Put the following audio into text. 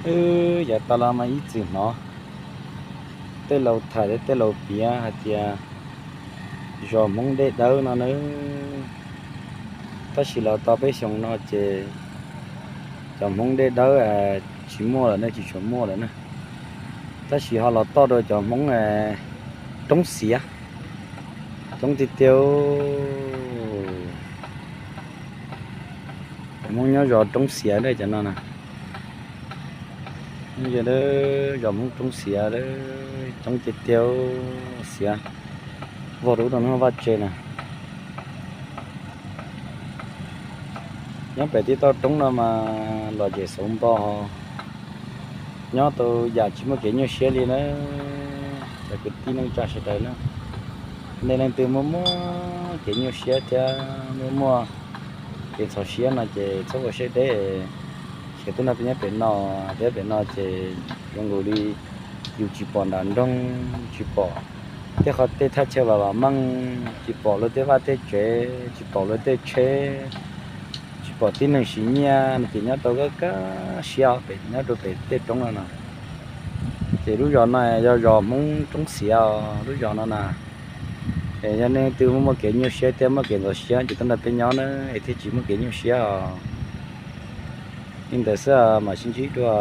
Wb yav tas los mas ib txwm hnov tej laus tham thiab tej laus piav hais tias zos Hmoob Dej Dawb no na, tab sis los tau peb xyoos no ces cov Hmoob Dej Dawb tsis muaj lawm ne, tsis tshua muaj lawm na. Tab sis ho los toj rau cov Hmoob Roob Xiav coob tiag tiag. Hmoob nyob zos Roob Xiav cov no na. Zos Hmoob Roob Xiav coob tiag tiag, Xiav vog rau ub rau no vaj tse na. Nyob pem tib toj roob no mas los ces xauv npo, nyob tau yam tsis muaj kev nyuaj siab li na. Cov kwv tij neej tsa sawv daws na, nej leej twg muaj muaj kev nyuaj siab thiab muaj muaj kev ntxhov siab no ces txhob ua siab deb. Xyov twb nrog peb nyob pem no, peb pem no ces zoo nkaus li yus tsis pom nram nroog, tsis pom tej qhov tej thaj chaw vam vam meej, tsis pom luag tej vaj tej tsev, tsis pom luag tej tsheb, tsis pom tib neeg siv nyiaj no ces nyob tau kaj kaj siab pem, nyob rau pem tej roob no no. Ces lub zos no yog zos Hmoob Roob Xiav, lub zos no na. Es yog nej leej twg muaj muaj kev nyuaj siab thiab muaj kev ntxhov siab ces tuaj nrog peb nyob na, es thiaj tsis muaj kev nyuaj siab os. Li ntawd xwb, mam sib ntsib dua.